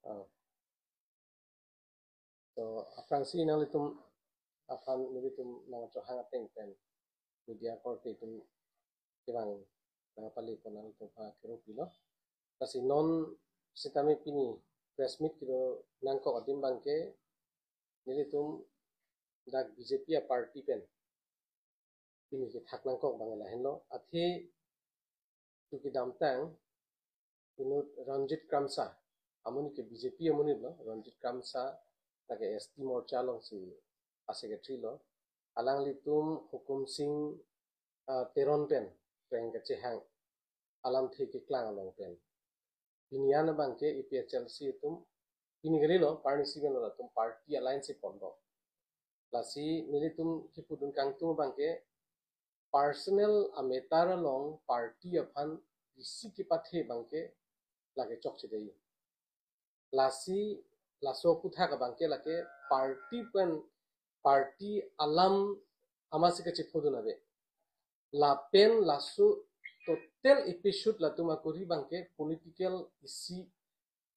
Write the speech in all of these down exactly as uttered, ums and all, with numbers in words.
Ah. So, aphrangsi nanglitum aphan nelitum nangchohang ateng pen media korte atum kevang nangpale pon nanglitum aphan kero pilo. Lasi non sitame pini press meet kedo nangkok adim abangke nelitum dak B J P aparty pen pini kethak nangkok abang lahenlo. Athe tu kedamtang inut Ranjit Kramsa, amonit ke B J P amonit lo, Ranjit Kramsa, lake S T Morcha alongsi a-secretary lo. Alanglitum Hukum Singh, ah, Teron pen prank kachehang alamthe keklang along pen pini an abangke A P H L C atum, pini kalilo, parnisi pen lo latum party alliance si ponlo. Lasi nelitum kipudun kangtung abangke personal a-matter along party aphan isi kepathe abangke lake chokchedei. Lasi laso aputhak abangke lake party pen party alam amatsi kachephodun ave. Lapen laso total episode latum akuri abangke political isi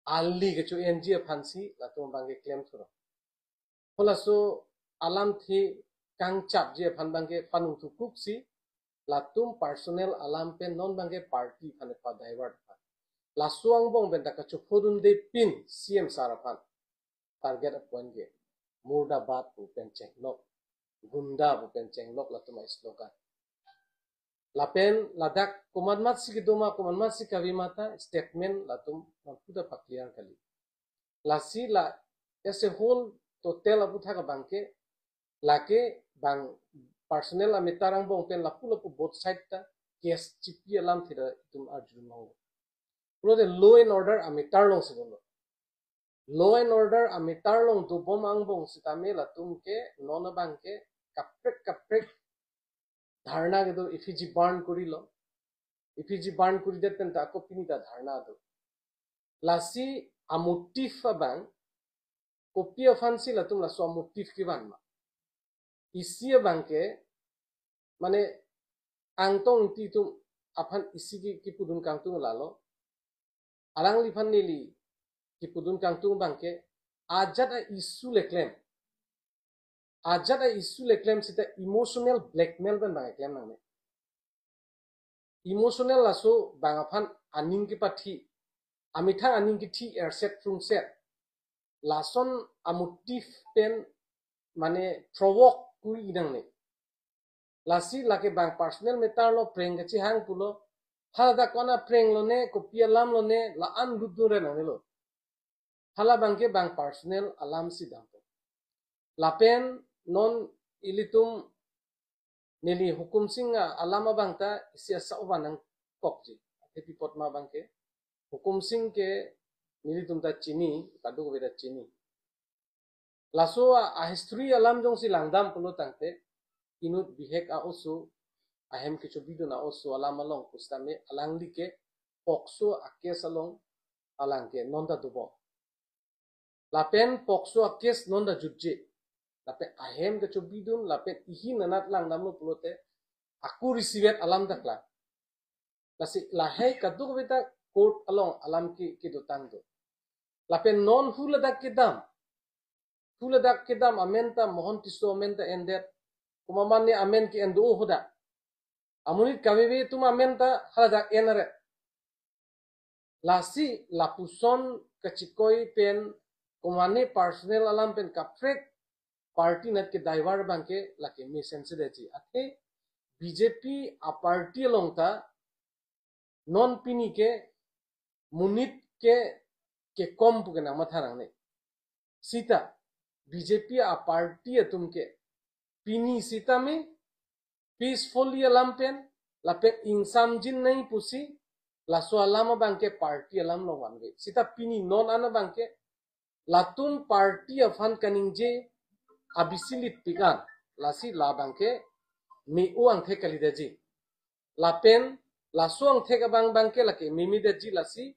ali kecho-enji aphansi latum abangke klemthuro. Halaso alamthe kangchapji aphan abangke panung thukuksi latum personal alam pen non abangke party aphan pa-divert aphan. Laso angbong pen ta kachephodunde pin C M sir aphan target apoint ke murdabad pu pen chenglok, gunda pu pen chenglok latum a-slogan. Lapen ladak komatmatsi kedo ma, komatmatsi kave ma ta statement latum nangputa pa-clear kali. Lasi la as a whole total aputhak abangke lake bang personal a-matter angbong pen lapu lapu both side ta case chipi alamthe ta itum arjulong. Pulote law and order a-matter alongsi dolo. Law and order a-matter along dobom angbong sitame latum ke non abangke kaprek kaprek dharna kedo, effigy burn kurilo. Effigy burn kuridet pen ta ako pini ta dharna do. Lasi a-motive abang, kopi aphansi latum laso a-motive kevan ma. Isi abangke, mane Angtong Ingti atum aphan isi ki, kipudun kangtung lalo. Alangliphan neli kipudun kangtung abangke, ajat a-issue le klem. Ajat a-issue le klem seta emotional blackmail pen abang klem nangne. Emotional laso bang aphan aning kepathi, amethang aning kethi erset phrungset. Lason a-motive pen mane provoke kuri nangne. Lasi lake bang personal matter lo prank kachehang pulo. Haladak kona prank lone, kopi alam lone, la-an lutdun re nangnelo. Hala abangke bang personal alamsi dampo. Lapen non ilitum neli Hukum Singh a-, alam abang ta isi asauva nangkokji. Athe pi apot ma abangke Hukum Singh ke nelitum ta chini, kadokave ta chini. Laso a, a-history alam jongsi langdam pulo tangte, inut bihek a-oso, ahem kechobidun a-oso alam along pusitame alangli ke POCSO a-case along alangke non ta dobom. Lapen POCSO a-case non ta jutje. Lapen ahem kechobidun, lapen ihin anat langdamlo pulote, ako risivet alam ta klang. Lasi lahai kadokave ta court along alam ke, kedotang do. Lapen non huladak kedam. Huladak kedam amen ta Mohon Tisso amen ta endet. Komat mane amen ke en do hodak. Amonit kaveve atum amen ta haladak en aret. Lasi lapuson kachikoi pen komat mane personal alam pen kaprek party anat ke-divert abangke lake mesen si detji. Athe B J P a-party along ta non pini ke monit ke kekom pu ke nangmatha nangne. Seta B J P a-party atum ke pini sitame peacefully alam pen lapen ingsamjin nai pusi laso alam abangke party alam along vanve. Seta pini non an abangke latum party aphan kaningje abisi litpik an, lasi labangke me-o angthek kalidetji. Lapen laso angthek abang abangke lake meme detji, lasi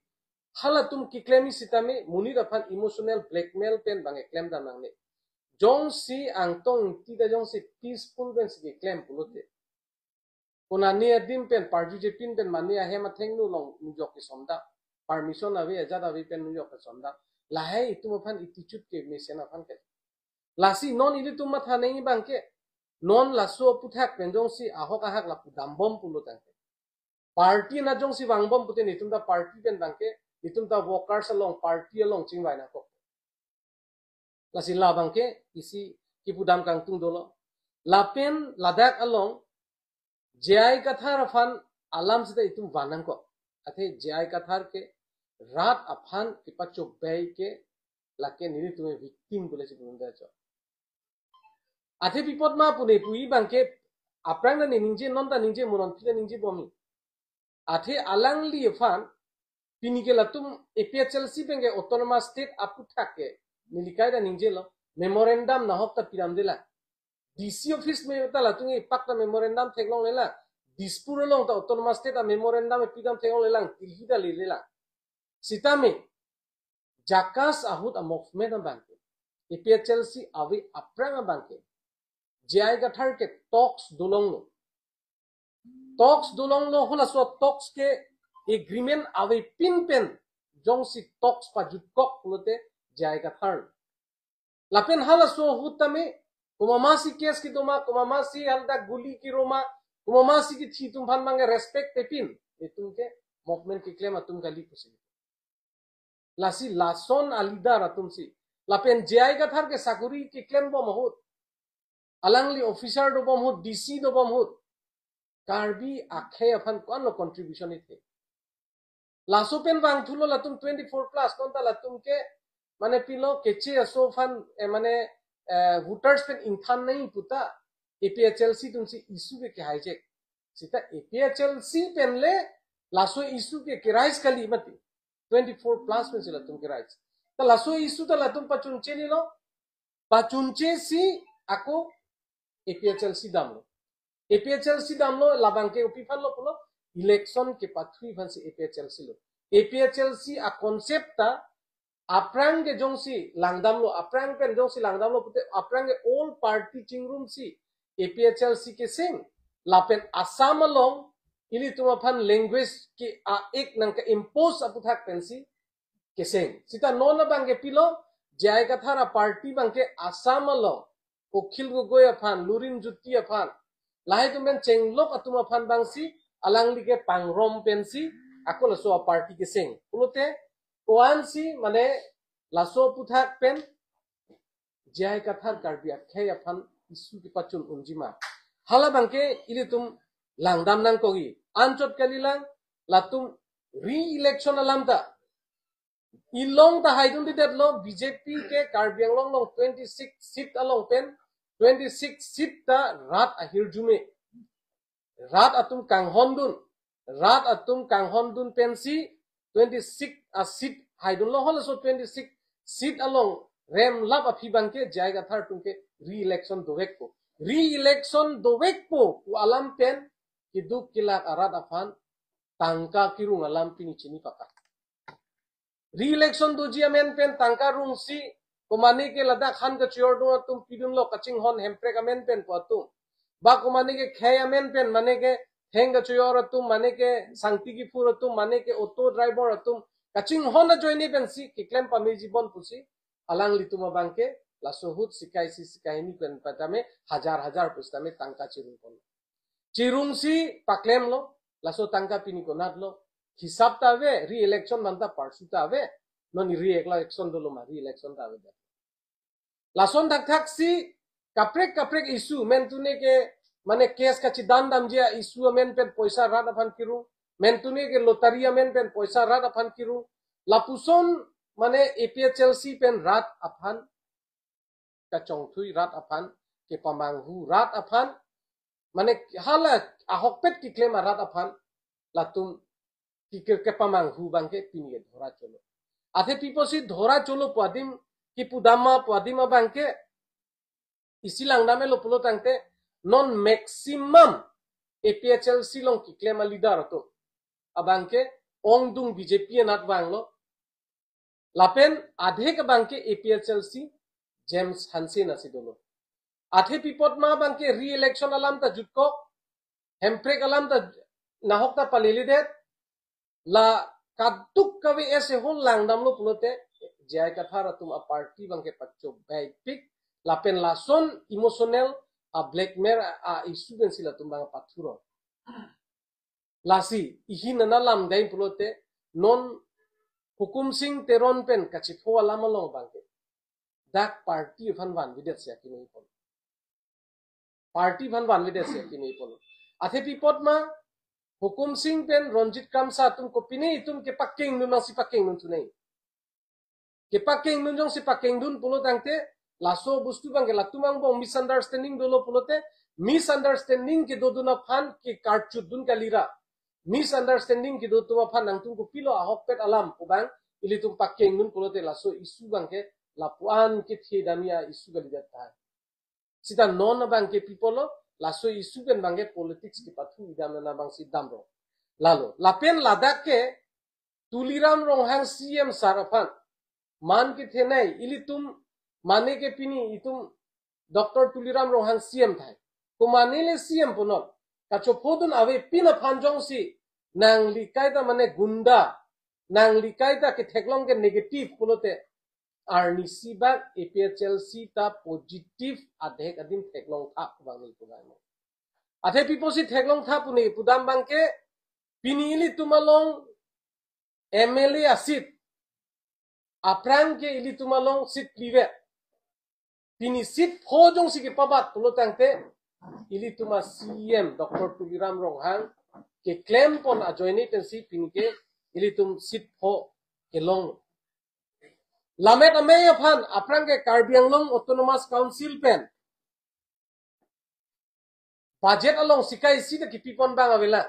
halatum keklem sitame monit aphan emotional blackmail pen abang keklem dam nangne. Jongsi Angtong Ingti ta jongsi peaceful pensi keklem pulote, konane adim pen parjujepin pen mane ahem athengno along nujok kesondam, permission ave, ajat ave pen nujok kesondam. Lahai itum aphan attitude kemesen aphan ke. Lasi non ilitum matha nangji abangke, non laso aputhak pen jongsi ahok ahak lapu dambom pulo tangte, party na jongsi vangbom pute netum ta party pen abangke, netum ta workers along, party along chingvai nangkok. Lasi la abangke isi kipudam kangtung dolo. Lapen ladak along J I Kathar aphan alam seta itum van nangkok. Athe J I Kathar ke rat aphan kepachobei ke lake nelitum victim pule si pun da cho. Athe pi apot ma pune puji abangke aphrang ta ne ningje, non ta ningje, mo non phi ta ningje bomji. Athe alangli aphan pini ke latum A P H L C pen ke autonomous state aputhak ke neli kaita ningjelo, memorandum nahok ta pidamdelang. D C office me ta latum ke ipak ta memorandum theklonglelang. Dispur along ta autonomous state a-memorandum pidam theklonglelang, tilhi ta lelelang. Sitame JACAS ahut a-movement abangke, A P H L C ave aphrang abangke, J I Kathar ke talks dolonglo. Talks dolonglo, halaso talks ke agreement avepin pen jongsi talks pajutkok pulote J I Kathar. Lapen halaso ahut tame, komat ma si case kedo ma, komat ma si haldak guli kiro ma, komat ma si kithi atum aphan abangke respect pepin, itum ke movement keklem atum kali pusi. Lasi lason a-leader atumsi. Lapen J I Kathar ke sakori keklem bom ahut, alangli officer dobom ahut, D C dobom ahut, Karbi akhei aphan ko-anlo contribution ithe. Laso pen vangthulo latum twenty-four plus, non ta latum ke mane pilo, keche aso aphan, eh, mane, eh, voters pen ingthan nangji puta A P H L C atumsi issue ke ke-hijack. Seta A P H L C pen le laso issue ke ke-raise kali mati. Twenty-four plus pensi latum ke-raise. Ta laso issue ta latum pachunche nilo, pachunche si ako A P H L C damlo. A P H L C damlo, labangke kopi aphanlo pulo, election kepathu aphansi A P H L C lo. A P H L C a-concept ta aphrang ke jongsi langdamlo, aphrang pen jongsi langdamlo pute, aphrang ke all party chingrumsi A P H L C keseng. Lapen Assam along ilitum aphan language ke a-act nangke-impose aputhak pensi keseng. Seta non abangke pilo, J I Kathar a-party abangke Assam along Akhil Gogoi aphan, Lurinjyoti aphan, lahai atum pen chenglok atum aphan abangsi alangli ke pangrum pensi ako laso a-party keseng. Pulote ko-ansi mane laso aputhak pen J I Kathar Karbi akhei aphan issue kepachun unji ma, hala abangke ilitum langdam nangkokji. Anchot kalilang, latum re-election alam ta ilong ta haidundedetlo. B J P ke Karbi Anglong along twenty-six seat along pen twenty-six seat ta rat ahirjume, rat atum kanghondun, rat atum kanghondun pensi twenty-six a-seat haidunlo. Halaso twenty-six seat along remlap aphi abangke J I Kathar atum ke re-election dovekpo. Re-election dovekpo pu alam pen keduk kelak arat aphan tangka kerung alam pini chini pakak. Re-election doji amen pen tangka rungsi, komane ke ladak han kachor do atum pidunlo kachinghon, Hemprek amen pen pu atum. Ba komane ke khei amen pen, mane ke theng kachor atum, mane ke sangti kiphur atum, mane ke auto driver atum, kachinghon ajoine pensi keklem pameji bon pusi, alanglitum abangke laso ahut sikai isi sikai hini pen patame hajar hajar pusitame tangka chirungpon. Chirungsi paklemlo, laso tangka pini konatlo, hisap ta ave, re-election manta parsu ta ave, non re-election dolo ma, re-election ta ave. Lason thakthaksi kaprek kaprek issue, mentune ke mane case kachidandamji a-issue amen pen poisa rat aphan kerung, mentune ke lottery amen pen poisa rat aphan kerung, lapuson mane A P H L C pen rat aphan kachongthui, rat aphan kepamanghu, rat aphan mane hala ahokpet keklem arat aphan latum ke, ke, kepamanghu abangke pini ke dhora cholo. Athe pi apotsi dhora cholo pu adim, kipudam ma pu adim abangke isi langdamlo pulo tangte, non maximum A P H L C along keklem a-leader atum abangke ongdung B J P anat vanglo. Lapen adhek abangke A P H L C James Hanse anatsi dolo. Athe pi apot ma abangke re-election alam ta jutkok, Hemprek alam ta nahok ta paleledet, la kaduk kave ese hol langdamlo pulote J I Kathar atum a party abangke pachobei pik, lapen lason emotional a blackmail a, a issue pensi latum abang pathuro. Lasi, ihin ana lam dai pulote, non Hukum Singh Teron pen kachipho alam along abangke dak party aphan vanvedet si akimi pon. Party aphan vanvedet si akimi pon. Athe pi apot ma, Hukum Singh pen Ranjit Kramsa atum kopine itum kepakeng nun nangsi pakeng nun thunei. Kepakeng nun jongsi pakeng dun pulo tangte, laso bostu abangke latum angbong misunderstanding dolo pulote, misunderstanding kedodun aphan kekarchut dun kalira. Misunderstanding kedo atum aphan nangtum kopilo ahokpet alam pu abang ilitum pakeng nun pulote laso issue abangke lapu-an kethe damji a issue kalidet tahai. Sita non abangke pi apotlo, laso issue pen abangke politics kepathu idam nana abangsi damlo. Lalo, lapen ladak ke Tuliram Ronghang C M sir aphan man kethenei, ilitum mane ke pini itum Doctor Tuliram Ronghang C M tahai. Komane le C M punon. Kachophodun avepin aphan jongsi nanglikai ta mane gunda, nanglikai ta ketheklong ke negative pulote, arnisi bak A P H L C ta positive adhek adim theklong tha abang ni pu abang. Athe pi apotsi theklong tha pu ne pudam abangke, pini ilitum along M L A a seat aphrang ke ilitum along seat phli vet. Pini seat pho jongsi kepabat pulo tangte, ilitum a C M Doctor Tuliram Ronghang keklem pon ajoine pensi pini ke ilitum seat pho kelong. Lammet amei aphan aphrang ke Karbi Anglong Autonomous Council pen budget along sikai isi ta kipi pon abang avelang.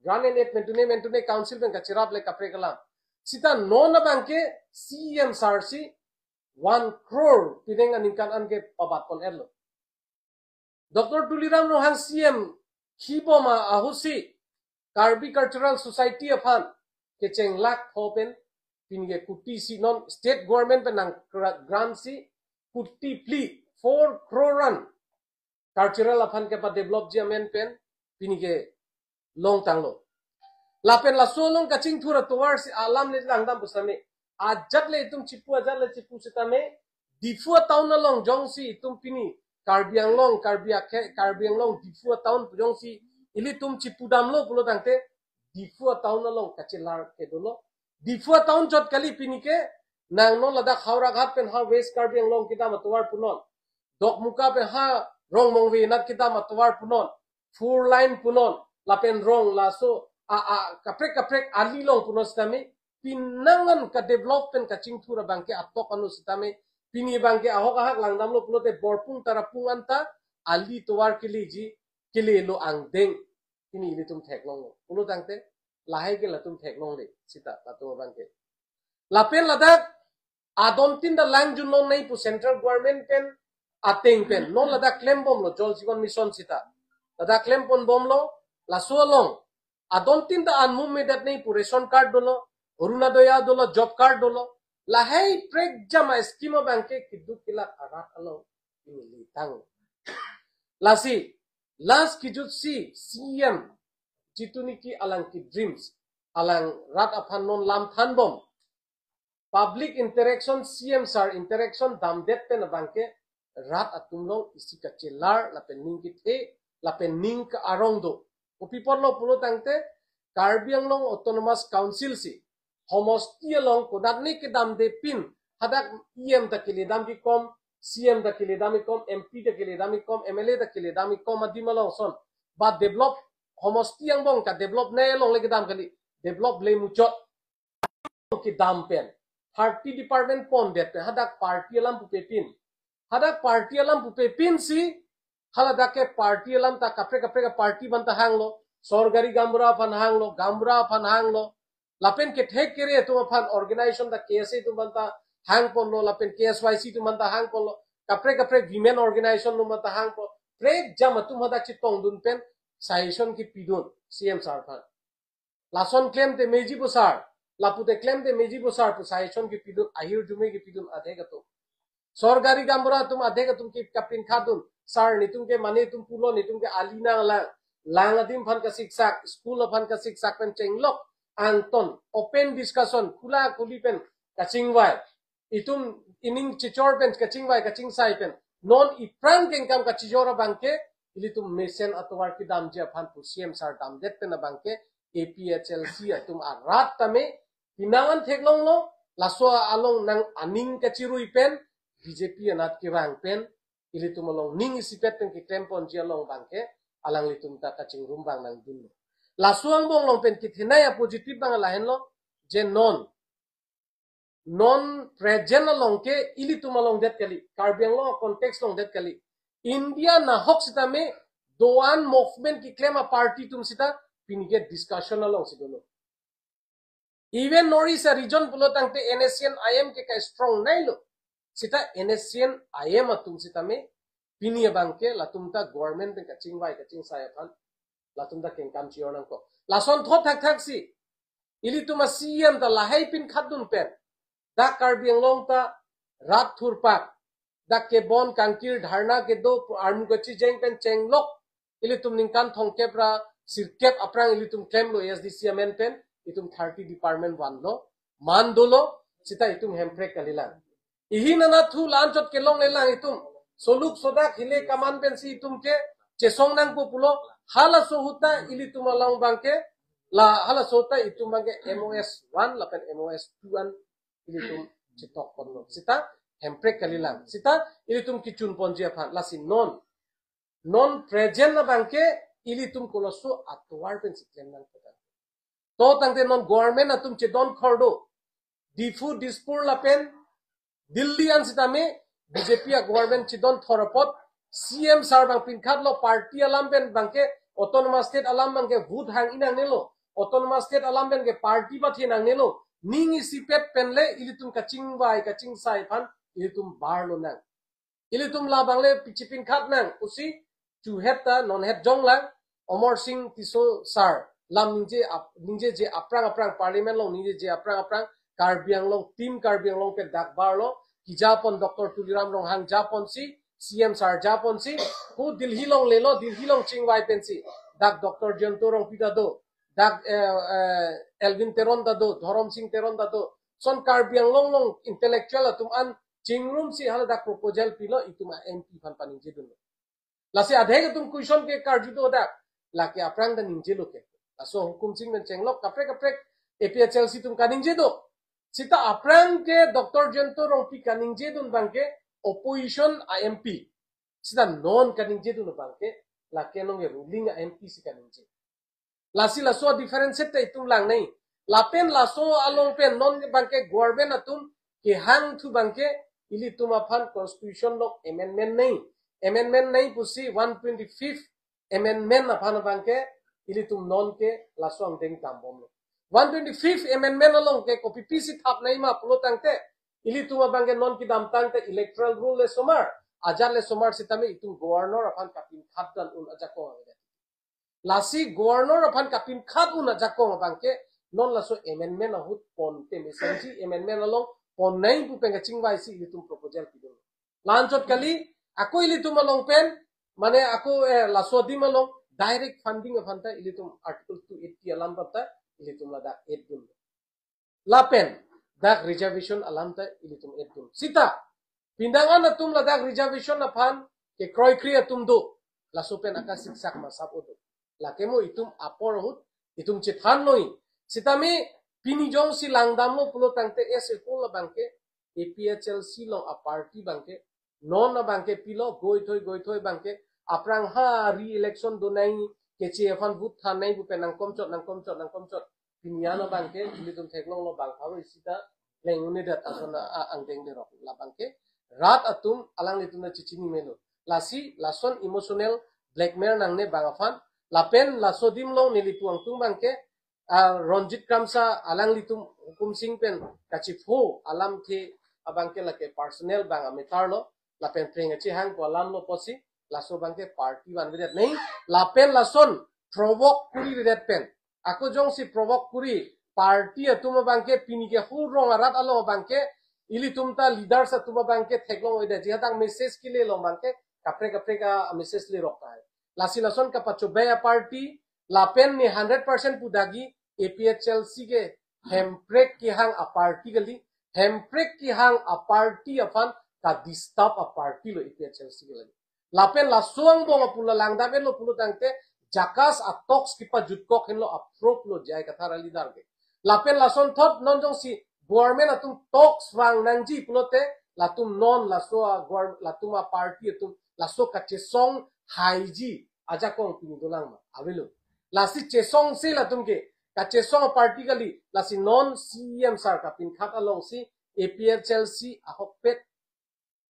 Grant and aid mentune mentune council pen kachirap le kaprek alam. Sita non abangke C M sir si one crore pining aningkan an kepabat pon-etlo. Doctor Tuliram Ronghang C M kibom ahutsi Karbi Cultural Society aphan kecheng lakh pho pen pini ke kuti isi, non state government pen nang gra-, grant si kuti phli, four crore an cultural aphan kepadevelopji amen pen pini ke longtanglo. Lapen laso along kachingthur atovar si alam le langdam pusitame, ajat le itum chipu, ajat le chipu sitame, Diphu town along jongsi itum pini Karbi Anglong, Karbi akhei, Karbi Anglong Diphu town jongsi ilitum chipudamlo pulo tangte, Diphu town along kachelar kedolo. Diphu town chot kali pini ke, nang non ladak Howraghat pen ha West Karbi Anglong kedam atovar punon, Dokmoka pen ha Rongmongve anat kedam atovar punon, four lane punon, lapen rong laso a, a, kaprek kaprek ali along punon sitame, pinangan kadevelop pen kachingthur abangke atok anu sitame, pini abangke ahok ahak langdamlo pulote Borpung Tarapung anta ali tovar keleji, kelelo angdeng. Pini ilitum theklonglo pulo tangte, lahai ke latum theklongle sita latum abangke. Lapen ladak adon tin da langjun longnei pu central government pen ateng pen non ladak klembomlo Jal Jeevan Mission sita. Ladak klempon bomlo, laso along adon tin da anmum medat nei pu ration card dolo, Orunodoi dolo, job card dolo. Lahai prekjam a scheme abangke keduk kelak arat along pini letang. Lasi, last kejutsi C M jitu niki alang ke dreams, alang rat aphan non lam thanbom. Public interaction, C M sir interaction damdet pen abangke rat atum along isi kachelar, lapen ning kethe, lapen ning ke-arong do. Kopi apotlo pulo tangte, Karbi Anglong Autonomous Council si homosti along kodat ne kedamde pin, hadak E M ta keledam kekom, C M ta keledam kekom, M P ta keledam kekom, M L A ta keledam kekom adim along son, ba develop, homosti angbong kadevelop ne along le kedam kali, develop le muchot kedam pen, thirty department pondet pen, hadak party alam pupe pin. Hadak party alam pupe pin si, haladak ke party alam ta kaprek kaprek party abang ta hanglo, sorkari gaonbura aphan hanglo, gaonbura aphan hanglo, lapen kethek kere atum aphan, organization ta K S A atum abang ta hangponlo, lapen K S Y C atum abang ta hangponlo, kaprek kaprek women organization atum abang ta hangpon, prekjam atum hadak chetongdun pen suggestion kepidun C M sir aphan. Lason klemte meji pu sir, lapute klemte meji pu sir pu suggestion kepidun, ahirjume kepidun adhek atum. Sorkari gaonbura atum adhek atum ke kapinkhadun, sir netum ke mane netum pulo, netum ke ali nanglang, lang adim aphan kasiksak, school aphan kasiksak pen chenglok angton, open discussion, khula khuli pen kachingvai, itum ining chichor pen kachingvai kachingsai pen non ipran kengkam kachijor abangke ilitum mesen atovar kedamji aphan pu C M sir damdet pen abangke A P H L C atum arat tame pinangan theklonglo, laso along nang aning kachirui pen B J P anat kevang pen ilitum along ning isipet pen keklem ponji along abangke alanglitum ta kachingrum abang nangdunlo. Laso angbong along pen kethenei a positive abang lahenlo, je non non present along ke ilitum along det kali, Karbi Anglong context along det kali. India nahok sitame do-an movement keklem a party atum sita pini ke discussion alongsi dolo. Even North East region pulo tangte N S C N I M ke ka strong nei lo. Sita N S C N I M atum sitame pini abangke latum ta government pen kachingvai kachingsai aphan latum ta kengkam chijor nangkok. Lason thot thakthak si ilitum a C M ta lahai pinkhatdun pen dak Karbi Anglong ta rat thurpak, dak kebon kangkir dharna kedo armu kachijeng pen chenglok, ilitum ningkan thomkep ra sirkep aphrang ilitum klemlo A S D C amen pen, itum thirty department vanlo, man dolo, sita itum hemprek kalilang. Ihin anat thu la-anchot kelonglelang itum. Soluk sodak hile kaman pensi itum ke chesong nangpo pulo. Halaso ahut ta ilitum along abangke, la halaso ahut ta itum abangke M O S one lapen M O S two an ilitum chetok ponlo. Sita hemprek kalilang. Sita ilitum kechun ponji aphan. Lasi non, non present abangke ilitum koloso atovar pensi klem nangpo. To tangte non government atum chedon khor do. Diphu, Dispur lapen Delhi an sitame B J P a government chedon thor apot C M sir abang pinkhatlo, party alam pen abangke, autonomous state alam abangke vote hang-i nangnelo, autonomous state alam pen ke party pathe nangnelo, ning isipet pen le ilitum kachingvai kachingsai aphan ilitum barlo nang. Ilitum labang le pichi pinkhat nang pusi chuhet ta non het jonglang, Amarsing Tisso sir lam ningje ap-, ningjeje aphrang aphrang, parliament along ningjeje aphrang aphrang, Karbi Anglong, team Karbi Anglong pen dak barlo, kejapon Doctor Tuliram Ronghang japonsi, C M sir japonsi, hu Delhi along lelo, Delhi along chingvai pensi, dak Doctor Jayanta Rongpi ta do, dak, eh, eh, Elwin Teron ta do, Dhorom Sing Teron ta do, son Karbi Anglong along intellectual atum an chingrumsi hala dak proposal pilo, itum a M P aphan paningjedunlo. Lasi adhek atum question ke karju do dak. Lake aphrang ta ningjelo ke. Laso Hukum Sing pen chenglok kaprek kaprek A P H L C atum kaningje do. Sita aphrang ke Doctor Jayanta Rongpi kaningjedun abangke opposition a M P. Sita non kaningjedun abangke lake nonke ruling a M P si kaningje. Lasi laso differentiate ta itum lang nei. Lapen laso along pen non abangke government atum kehang thu abangke ilitum aphan constitution along amendment nei. Amendment nei pusi one twenty-fifth amendment aphan abangke ilitum non ke laso angdeng dambomlo. One twenty-fifth amendment along ke kopi pisi thap nei ma pulo tangte, ilitum abangke non kedamtang te electoral roll le osomar, ajat le osomar sitame itum governor aphan kapinkhat dun un ajakong avedet. Lasi governor aphan kapinkhat un ajakong abangke non laso amendment ahut pon te mesenji, amendment along pon nei pu pen kachingvaisi ilitum proposal pidun. La-anchot kali, ako ilitum along pen, mane ako, eh, laso adim along direct funding aphan ta ilitum Article two eighty alam aphan ta ilitum ladak add dun. Lapen dak reservation alam ta ilitum add dun. Sita pindangan atum ladak reservation aphan kekroikre atum do. Laso pen akasiksak masap o do. Lake mo itum apor ahut itum chethan noi. Sitame pini jongsi langdamlo pulo tangte as a whole abangke A P H L C along a party abangke non abangke pilo, goithoi goithoi abangke aphrang ha re-election do nei, keche aphan vote than nei pu pen nangkomchot, nangkomchot, nangkomchot. Pini an abangke ilitum theklonglo bang pharo isi ta leng-un-edet ason a, angdeng derok. La abangke rat atum alanglitum ta chechini melo. Lasi lason emotional blackmail nangne bang aphan. Lapen laso adim along neli pu angtung abangke, ah, Ronjit Kramsa alanglitum Hukum Sing pen kachipho alamthe abangke lake personal bang ametar lo, lapen preng kachehang ko alam lo pusi, laso abangke party vanvedet nei, lapen lason provoke kurivedet pen. Ako jongsi provoke kuri, party atum abangke pini ke hu rong arat along abangke, ilitum ta leaders atum abangke theklong oida ji hatang message kele along abangke, kaprek kaprek a message lerok ta hai. Lasi lason kapachobei a party, lapen ne hundred percent pudagi, A P H L C ke hemprek kehang a party kali, Hemprek kehang a-party aphan ka-disturb a-party lo A P H L C ke lake. Lapen laso angbong apula langdam-etlo pulo tangte JACAS a-talks kepajutkok henlo, a-proof lo J I Kathar a-leader ke. Lapen lasonthot non jongsi government atum talks vang nangji pulote latum non laso a-govern-, latum a-party atum laso kachesong haiji ajakong pini dolang ma? Avelo. Lasi chesongsi latum ke, kachesong a-party kali, lasi non C E M sir kapinkhat alongsi A P H L C ahokpet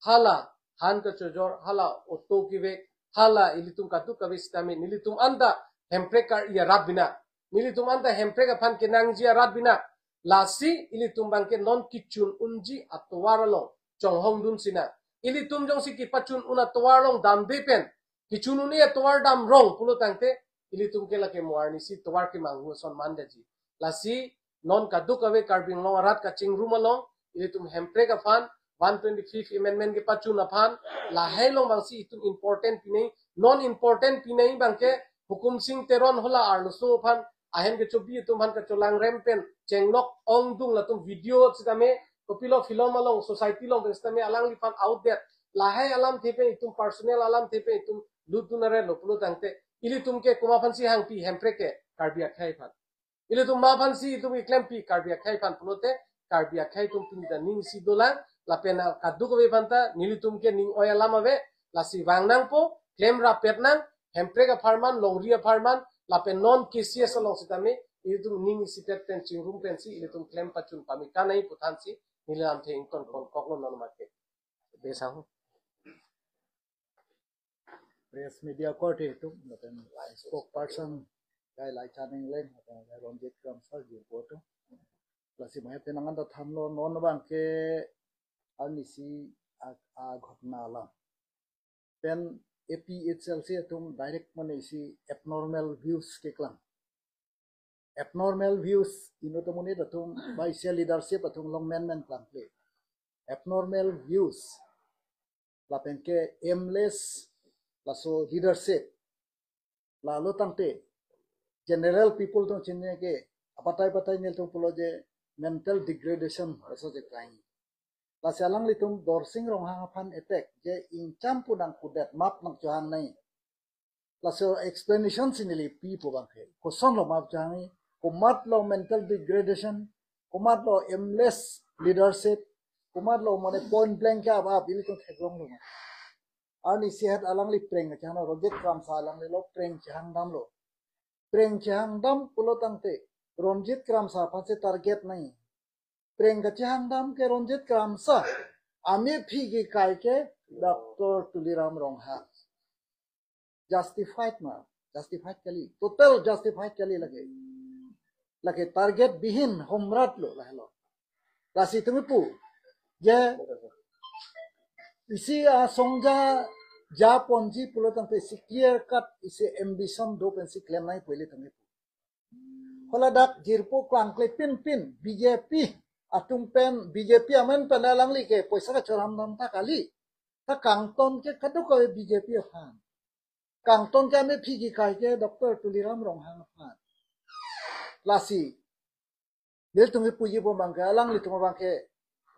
hala han kachojor, hala auto kevek, hala ilitum kadokave sitame nelitum anta Hemprek kar-i arat binak, nelitum anta Hemprek aphan kenangji arat binak. Lasi ilitum abangke non kechun unji atovar along chonghong dun sinang. Ilitum jongsi kepachun un atovar along damde pen, kechun un-e atovar dam rong pulo tangte, ilitum ke lake mo arnisi tovar kemanghu ason mandaji. Lasi non kadokave Karbi Anglong arat kachingrum along, ilitum Hemprek aphan, one twenty-fifth amendment kepachun aphan, lahai along abangsi itum important pinai, non important pinai abangke Hukum Sing Teron hala arloso aphan ahem kechobi atum aphan kacholangrem pen chenglok ongdung latum video sitame, kopilo film along, society along pen sitame alangliphan outdated. Lahai alamthe pen itum personal alamthe pen itum lutdun arelo pulo tangte, ilitum ke komat aphansi hangpi Hemprek ke? Karbi akhei aphan. Ilitum komat aphansi itum keklempi? Karbi akhei aphan pulote, Karbi akhei atum pini ta ning isi dolang, lapen kadokave aphanta nelitum ke ning oi alam ave, lasi vang nangpo, klem rapet nang, Hemprek apharman, longri apharman, lapen non K C S along sitame, ilitum ning isipet pen chingrum pensi ilitum klem pachun pame kanai puthansi neli lamthe ingtonkoklo non mate. Desa ho. Press media korte atum, lapen spokesperson Gai Laichan Engleng, lapen Ronjit Kramsa jirpo atum. Lasi maya tenang anta thanlo non abangke arnisi a, a ghotna alam. Pen A P H L C atum direct mane isi abnormal views keklang. Abnormal views inut amonit atum ba isi a-leadership atum along menmen klangkle. Abnormal views lapen ke aimless laso leadership. Lalo tangte general people atum chinine ke apatai patai nelitum pulo je mental degradation laso je klang. Lasi alanglitum Dorsing Ronghang aphan attack je ingcham pu nangkudet, map nangchohang nai. Laso explanation si neli pipo abangke, kosonlo map chohangji, komatlo mental degradation, komatlo aimless leadership, komatlo mane point blank ke ap ap ilitum theklonglo ma? Arnisi het alangli prank kachehang, Ronjit Kramsa alanglilo prank chehang damlo. Prank chehang dam pulo tangte Ronjit Kramsa aphansi target nai. Prank kachehang dam ke Ronjit Kramsa, amephi kekai ke Doctor Tuliram Ronghang. Justified ma? Justified kali. Total justified kali lake. Lake target bihin homrat lo lahelo. Lasi itum kipu je isi asong ja ja ponji pulo tangte isi clear cut isi ambition do pensi klem nai pu ilitum kipu. Hala dak jirpo klangkle pinpin B J P atum pen, B J P amen pen alangli ke poisa kachoram dam ta kali. Ta kangton ke kadokave B J P aphan. Kangton ke amephi kekai ke Doctor Tuliram Ronghang aphan. Lasi nelitum kipuji pu abangke alanglitum abangke,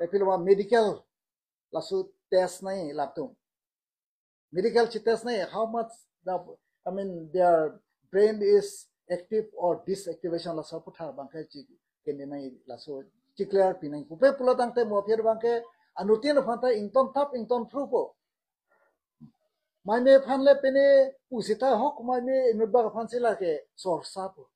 eh, pilo ma, medical laso test nai latum. Medical chetest nai how much the, I mean, their brain is active or disactivation laso aputhak abangke chi kene nai, laso chi clear pi nai. Pupe pulo tangte mo aphi abangke anuttin aphan ta ingtonthap ingtonphrupo. Maime aphan le pine pusita ahok, maime inutbak aphansi lake sorsa po.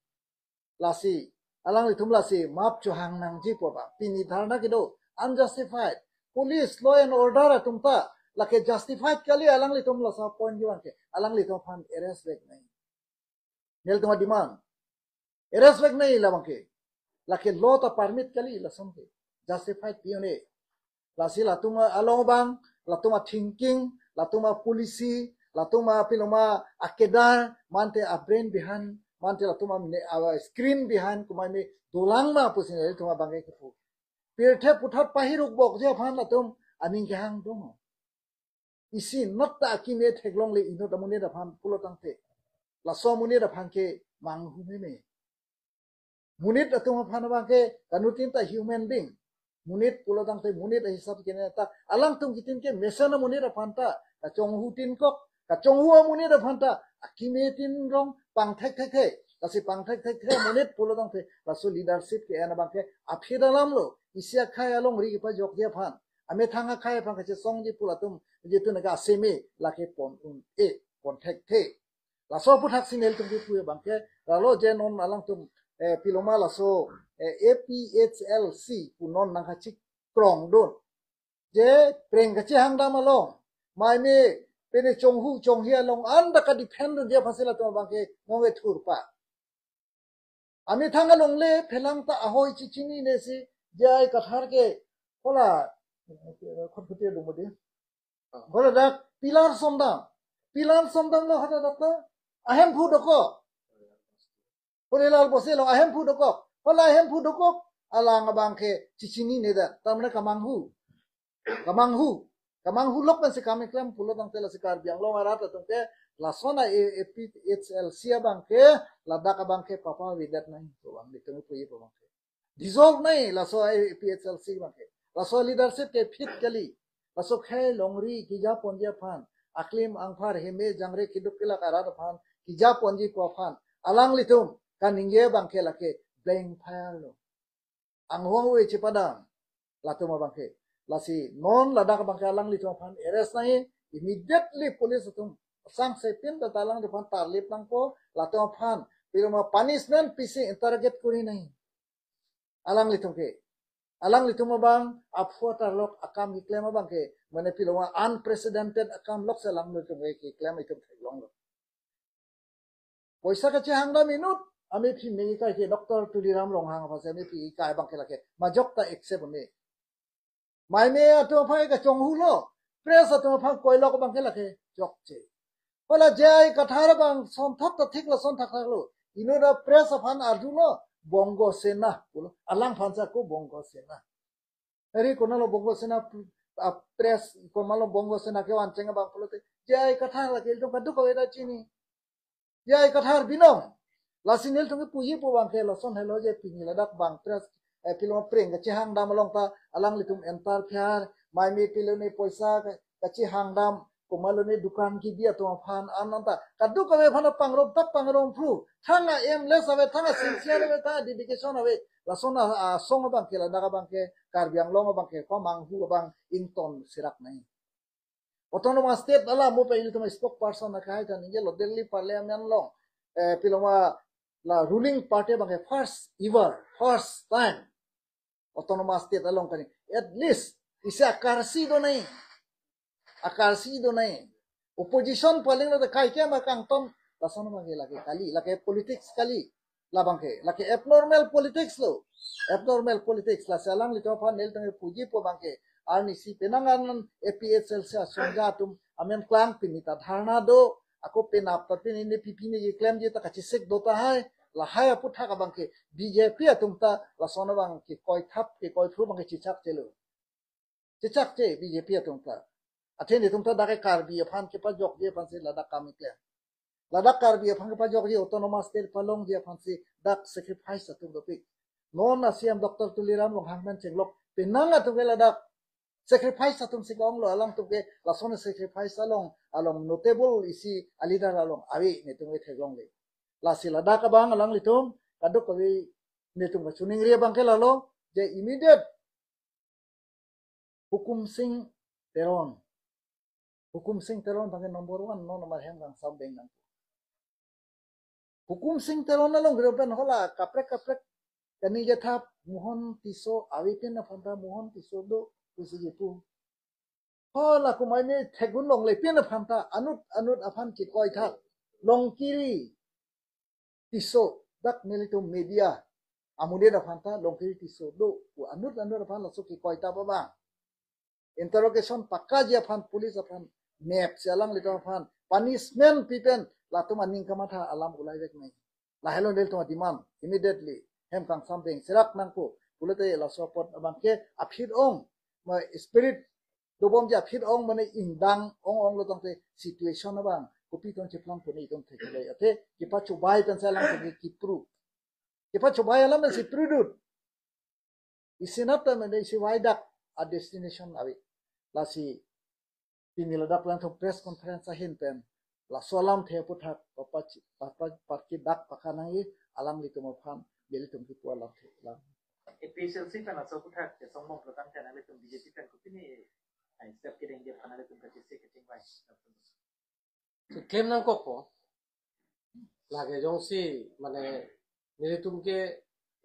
Lasi alanglitum lasi map chohang nangji pu abang. Pini dharna kedo unjustified. Police, law and order atum ta lake justified kali alanglitum laso point abangke. Alanglitum aphan arrest vek nai. Nelitum ademand. Arrest vek nai labangke. Lake law ta permit kali lason ke. Justified pi un-e. Lasi latum along abang, latum athinking, latum apolicy, latum apilo ma akedar, mante abrain behind, mante latum amne, a screen behind, komat me dolang ma pusi nelitum abangke kipu. Pirthe puthot pahiruk bokji aphan latum aning kehang dong. Isi not ta akimi theklongle inut amonit aphan pulo tangte, laso amonit aphan ke manghu meme. Monit atum aphan abangke kanuttin ta human being. Monit pulo tangte monit ahisap kene ta alangtum kitin ke mesen amonit aphan ta, kachonghu tin kok, kachonghu amonit aphan ta akeme tin rong pangthek thek the. Lasi pangthek thek the amonit pulo tangte laso leadership ke-en abang ke aphi dalam lo. Isi akhai alongri kepajokji aphan, amethang akhai aphan kachesongji pu latum, jitu naka aseme lake pon un-e, pon thekthe. Laso aputhak si nelitum kipu abang ke, lalo je non alangtum, eh, piloma laso, eh, A P H L C pu non nangkachik krong dun. Je preng kachehang dam along, maime pene chonghu chonghi along anta ka-defend dunji aphansi latum abang ke nonge thurpa. Amethang alongle phelang ta ahoi chichinine si J I Kathar ke, hala, khotkhoti do modi. Hala dak pillar somdam. Pillar somdamlo hadak ta ahemphu dokok. Hala Lal Bose along ahemphu dokok. Hala ahemphu dokok alang abang ke chichinine dak. Tamne kamanghu. Kamanghu. Kamanghu lok pensi kam keklem pulo tangte lasi Karbi Anglong arat atum ke lason a-, A P H L C abang ke, ladak abang ke papa avedet nangji pu abang nelitum puji pu abang ke. Dissolve nangji laso A P H L C abang ke. Laso leadership ke fit kali. Laso khei longri kejaponji aphan, aklim angphar heme jangre keduk kelak arat aphan kejaponji pu aphan alanglitum kaningje abang ke lake blank fire lo. Anghong ave chepadam latum abang ke. Lasi non ladak abang ke alanglitum aphan arrest nangji, immediately police atum sangsepin ta alanglitum aphan tarlip nangpo, latum aphan piloma punishment pisi interrogate kori nangji. Alanglitum ke, alanglitum abang aphu atarlok akam keklem abang ke, mane piloma unprecedented akam lok si alanglitum ke keklem itum theklonglo. Poisa kachehang dam inut, amephi me kai ke Doctor Tuliram Ronghang aphansi amephi kai abang ke lake majok ta accept un-e. Maime atum aphan kachonghu lo, press atum aphan koilok abang ke lake chokche. Hala J I Kathar abang sonthak ta thik lo, sonthak thak lo. Inut a-press aphan arjulo, Bongo Sena pulo. Alangphan sako Bongo Sena. Eri konatlo Bongo Sena, a-press, konatlo Bongo Sena kevan cheng abang pulote J I Kathar lake ilitum kadokave ta chini. J I Kathar binong. Lasi nelitum kipuji pu abang ke lason helo je pini ladak bang press, eh, piloma preng kachehang dam along ta alanglitum entar phiar, maime pilone poisa ka-, kachehang dam, komatlo ne dukan kebi atum aphan, an anta kadokave aphan pangrum tak pangrum phru. Thang a-aim less ave, thang a-sincere ave, thang a-dedication ave. Lason a, asong abang ke, ladak abang ke, Karbi Anglong abang ke pamanghu abang ington serak nangji. Autonomous State alam mo pe ilitum spokesperson akahai ta ningjelo, Delhi Parliament along, eh, piloma la ruling party abang ke first ever, first time Autonomous State along kani. At least isi akarsi do nangji. Akarsi do nangji. Opposition paling lo de kaikema kangton, lason abang ke lake kali, lake politics kali. Labang ke, lake abnormal politics lo. Abnormal politics. Lasi alanglitum aphan nelitum puji pu abang ke, arnisi penang an A P H L C asongja atum amen klang, pini ta dharna do, ako penap ta pini ne pipi ne keklemji ta kachesik do tahai, lahai aputhak abang ke B J P atum ta lason abang ke koithap ke koithru abang ke chechakche lo. Chechakche B J P atum ta. Athe netum ta dak ke Karbi aphan kepajokji aphansi ladak kam keklem. Ladak Karbi aphan kepajokji, Autonomous State palongji aphansi dak sacrifice atum dopik. Non a-C M Doctor Tuliram Ronghang pen chenglok penang atum ke ladak sacrifice atum si ke-onglo, alangtum ke lason sacrifice along, along notable isi a-leader along ave netum ke theklongle. Lasi ladak abang alanglitum kadokave netum kachiningri abang ke lalo, je immediate Hukum Singh Teron. Hukum Singh Teron abang ke number one, non amar hem kangsam beng nang. Hukum Singh Teron along gero pen hala kaprek kaprek kani jathap Mohon Tisso ave pin aphan ta Mohon Tisso do pusi jipu. Hala kumai me thegun longle pin aphan ta anut anut aphan kekoi thak Longkiri Tisso, dak nelitum media amonit aphan ta Longkiri Tisso do pu anut anut aphan laso kekoi ta abang. Interrogation pakaji aphan police aphan mep si alanglitum aphan punishment pi pen latum aning kamatha alam ulai vek nangji. Lahelo nelitum a-demand immediately hem kangsam beng serak nangpo pulote laso apot abang ke aphi ong, ma spirit dobomji aphi ong mane ingdang ong onglo tangte situation abang kopi tong cheplang puni itum theklai. Athe kepachobai pen si alangtum ke kipru. Kepachobai alam si prudut. Isi nat ta mene isi waidak a destination ave. Lasi pini ladak Langthong press conference ahin pen laso alamthe aphuthak papachi- papa- patki dak pakha nangji, alanglitum aphan nelitum kipu alamthe lang. APHLC pen laso aphuthak chesongbom pulo tangte nanglitum BJP pen kopine, eh, step kedengji aphan nanglitum kachisi kachingvai. Keklem nangkokpo. Lake jongsi mane nelitum ke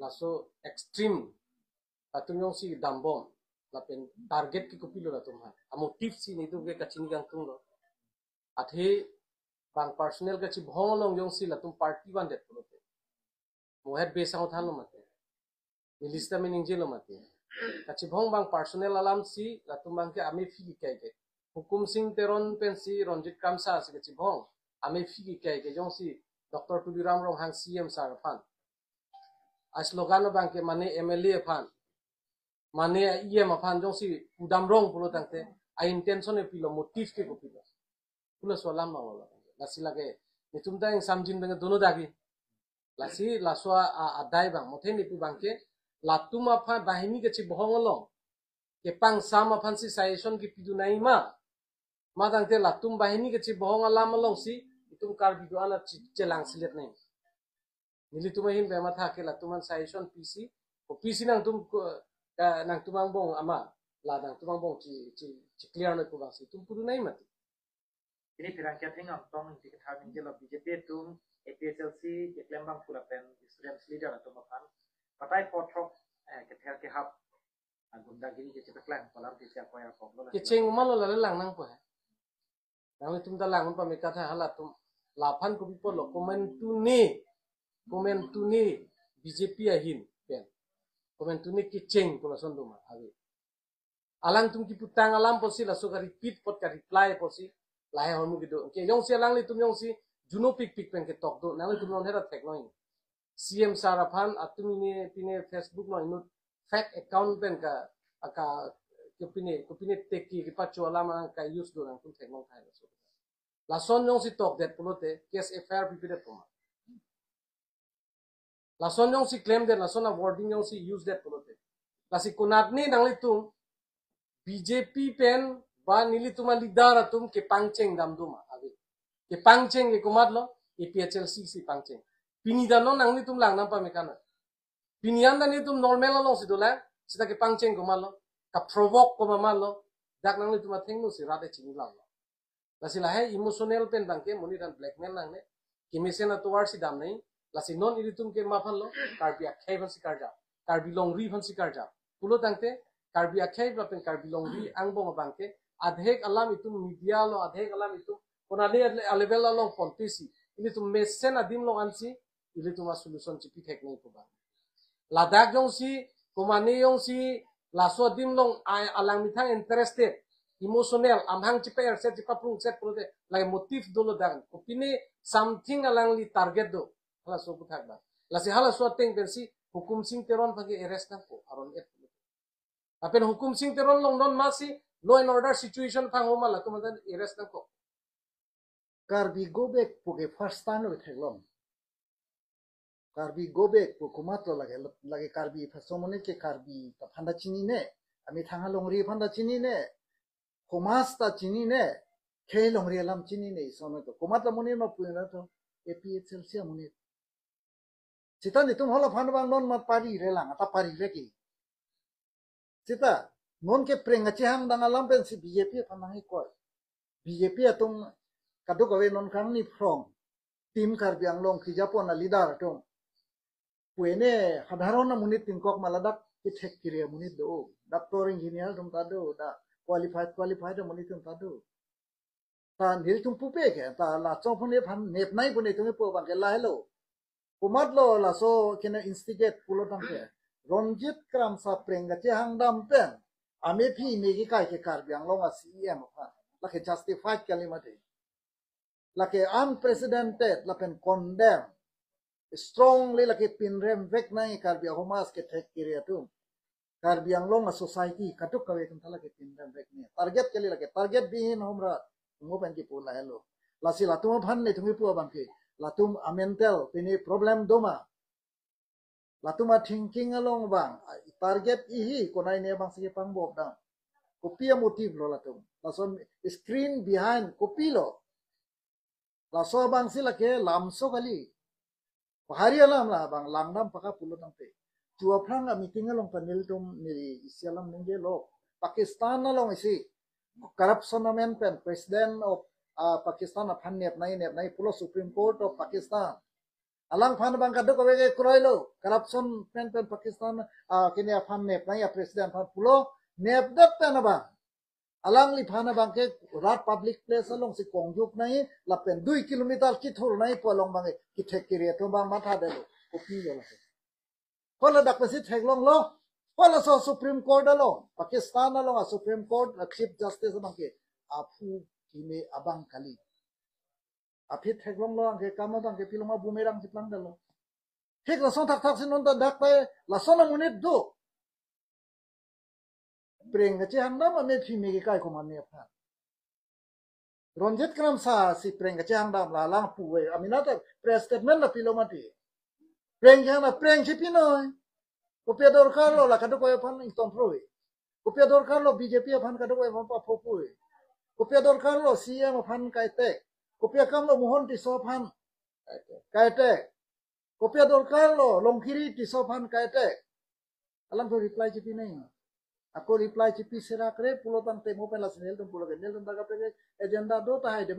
laso extreme atum jongsi dambom lapen target ke kopilo latum ha. A motive si nelitum ke kachini kangtung lo. Athe bang personal kachibhong along jongsi latum party vandet pulote, mo het besang thanlo mati, neli sita mening jelo mati. Kachibhong bang personal alam si latum bang ke amephi kekai ke. Hukum Sing Teron pensi Ranjit Kramsa si kachibhong amephi kekai ke jongsi Doctor Tuliram Ronghang CEM sir aphan, a slogan bang ke mane MLA aphan, mane EM aphan jongsi pudam rong pulo tangte, a intention e pilo, motive ke kopilo, pulo so alam bang lo. Lasi lake nelitum ta ingsamjin bang dono dagi. Lasi laso a, a, adai bang, mothe nipu bang ke latum aphan banghini kachibhong along kepangsam aphan si suggestion kipidun nangji ma, ma tangte latum banghini kachibhong alam along si itum Karbi do-an a chi- chelang silet nangji. Nelitum ahin pen matha ke latum an suggestion pisi, kopisi nangtum ko- eh, nangtum angbong ama, la nangtum angbong chi- chi- chi clear noi pu bang si itum pudun nangji mati. Pini pherangke athengno tong ingti ketha ningjelo, BJP atum APHLC keklem bang pura pen students leader atum aphan patai pothok, eh, kether kehap, ah, gundagiri kechepaklang kolam tisi akoya koklo la. Kecheng ma lo lale lang nangpo he. Nanglitum ta lang pame katha halatum. Laphan kopi pulo, komantu ne, komantu ne BJP ahin pen, komantu ne kecheng pulo ason do ma ave. Alangtum kiputang alam pusi laso ka repeat pot ka reply pusi lahai ahormu kedo. Ke jongsi alanglitum jongsi juno pikpik pen ketok do, nanglitum non hera thek noi. CEM sir aphan atum ini pine Facebook lo inut fake account pen ka, aka, kopine, kopine teki kepacho alam ang ka use do nangtum thek nangkhai laso. Lason jongsi tokdet pulote case FIR pipedet pu ma. Lason jongsi claim det, lason a wording jongsi use det pulote. Lasi konat ne nanglitum BJP pen ba nelitum a leader atum kepangcheng dam do ma ave. Kepangcheng ke komatlo, APHLC si pangcheng. Pini ta non nanglitum lang nangpame kana. Pini an ta nelitum normal along si dolang, sita kepangcheng komatlo, ka provoke komatlo, dak nanglitum athengno si rat e chini lang lo. Lasi lahai emotional pen bang ke monit an blackmail nangne. Kemesen atovar si dam nangji. Lasi non ilitum ke ma aphan lo, Karbi akhei aphan si karjap, Karbi longri aphan si karjap. Pulo tangte Karbi akhei lapen Karbi longri angbong abang ke adhek alam itum media lo, adhek alam itum konane a level along ponpe si ilitum mesen adim long ansi ilitum a solution chipi thek nangji pu bang. Ladak jongsi, komane jongsi, laso adim long a- alang methang interested, emotional, amahang chipa erset, chipa prungset pulote, lake motive dolo dan. Kopine something alangli target do, halaso aphuthak bang. Lasi halaso ateng pensi Hukum Sing Teron aphan ke arrest nangpo, aron et. Lapen Hukum Sing Teron long non masi law and order situation aphan homa latum an arrest nangpo. Karbi go back pu ke first time lo theklong. Karbi go back pu komatlo lake, lake Karbi phaso monit ke Karbi ta aphan ta chinine. Amethang alongri aphan ta chinine. Komat ta chinine. Khei longri alam chinine, isono to. Komat ta monit ma pu na to. APHLC amonit. Sita nelitum hala aphan bang non ma parire lang, ata parire ke. Sita, non ke preng kachehang dam alam pensi BJP aphan nangkoi. BJP atum kadokave non kangni phrong. Team Karbi Anglong kejapon a leader atum. Puene sadharon amonit tingkok ma ladak kethek kiri amonit do. Doctor, engineer atum ta do, dak qualified, qualified amonit atum ta do. Ta nelitum pupe ke, ta la chong phone phan nep nai phone tung ipo bang ke lahelo. Komatlo laso kena instigate pulo tangte. Ranjit Kramsa preng kachehang dam pen amephi me kekai ke Karbi Anglong a CEM aphan. Lake justified kali mati. Lake unprecedented, lapen condemn. Strongly lake pinrem vek nangji Karbi asomas kethek kiri atum. Karbi Anglong a society kadokave atum ta lake pinrem vek nangji. Target kali lake, target bihin homra. Mo pen kipu lahelo. Lasi latum aphan nelitum kipu abang ke. Latum a mental pine problem do ma. Latum a thinking along bang. Target ihi konai ne abang si kepangbob dam. Kopi a motive lo latum. Lason screen behind kopi lo. Laso abang si lake lamso kali. Pahari alam la abang langdam paka pulo tangte. Chua phrang a meeting along ta nelitum neli isi alam ningje lo. Pakistan along isi corruption amen pen President of uh, Pakistan aphan nepnai nepnai pulo Supreme Court of Pakistan. Alangphan abang kadokave ke kroilo. Corruption pen pen Pakistan uh, kini aphan nepnai a President aphan pulo nepdet pen abang. Alangliphan abang ke rat public place along si kongjuknai lapen dui kilometer kithurnai pu along abang ke kithek kiri atum abang mathadetlo. Kopi lo lake. Hala dak pensi theklonglo. Halaso Supreme Court along, Pakistan along a Supreme Court a Chief Justice abang ke aphu keme abang kali. Aphi theklonglo abang ke kam abang ke piloma bumerang chiplangdetlo. Thik lason thakthak si non ta dak ta lason amonit do. Preng kachehangdam ame phi me kekai komatne aphan. Ronjit Kramsa si preng kachehangdam la lang puve. Amena ta press statement la pilo mati. Preng kehang na preng si pinoi. Kopi adorkar lo la kadokave aphan ingtong phroi. Kopi adorkar lo B J P aphan kadokave aphan paphopui. Kopi adorkar lo C M aphan kaitek. Kopi akam lo Mohon Tisso aphan kaitek. Kopi adorkar lo Longkiri Tisso aphan kaitek. Alam to reply chipinai. Ako reply chipi serak re pulo tangte mo pen la si nelitum pulo ke nelitum ta kaprek agenda do tahai de